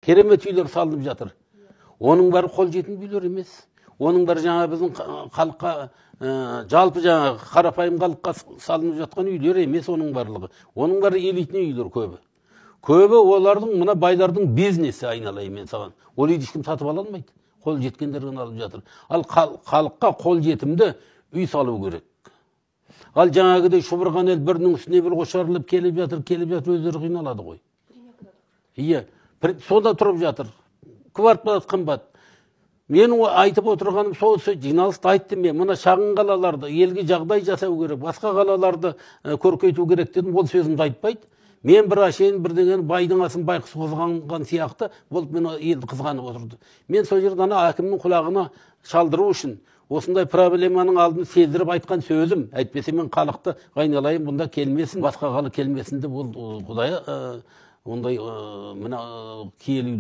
Керемет үйлер салынып жатыр. Оның бәрі қолжетімді үйлер емес. Оның бәрі жаңа біздің халыққа, жалпы жаңа қарапайым халыққа салынып жатқан үйлер емес оның барлығы. Оның бәрі элитный үйлер көбі. Көбі олардың мына байлардың бизнесі, айналайын мен саған. Ол үйді ешкім сатып ала алмайды. Қол жеткендер ғана алып жатыр. Ал халыққа қол жетімді үй салу керек. Ал жаңағыдай шұбырған ел бірінің үстіне бір қошарылып келіп жатыр, келіп жатыр, өздері қиналады ғой. Иә, сонда тұрып жатыр. Квартплата қымбат. Менің айтып отырғаным сол, жиналыста айттым мен, мына шағын қалаларды елге жағдай жасау керек, басқа қалаларды көркейту керек дедім, ол сөзімді айтпайды. Мен бір әшейін бірдеңені байдың асын байқұс қызғанған сияқты болып мен елді қызғанып отырды. Мен сол жерде ана әкімнің құлағына шалдыру үшін осындай проблеманың алдын сездіріп айтқан сөзім, әйтпесе мен халықты айналайын бұнда келмесін, басқа қала келмесін деп ол құдай ондай мына киелі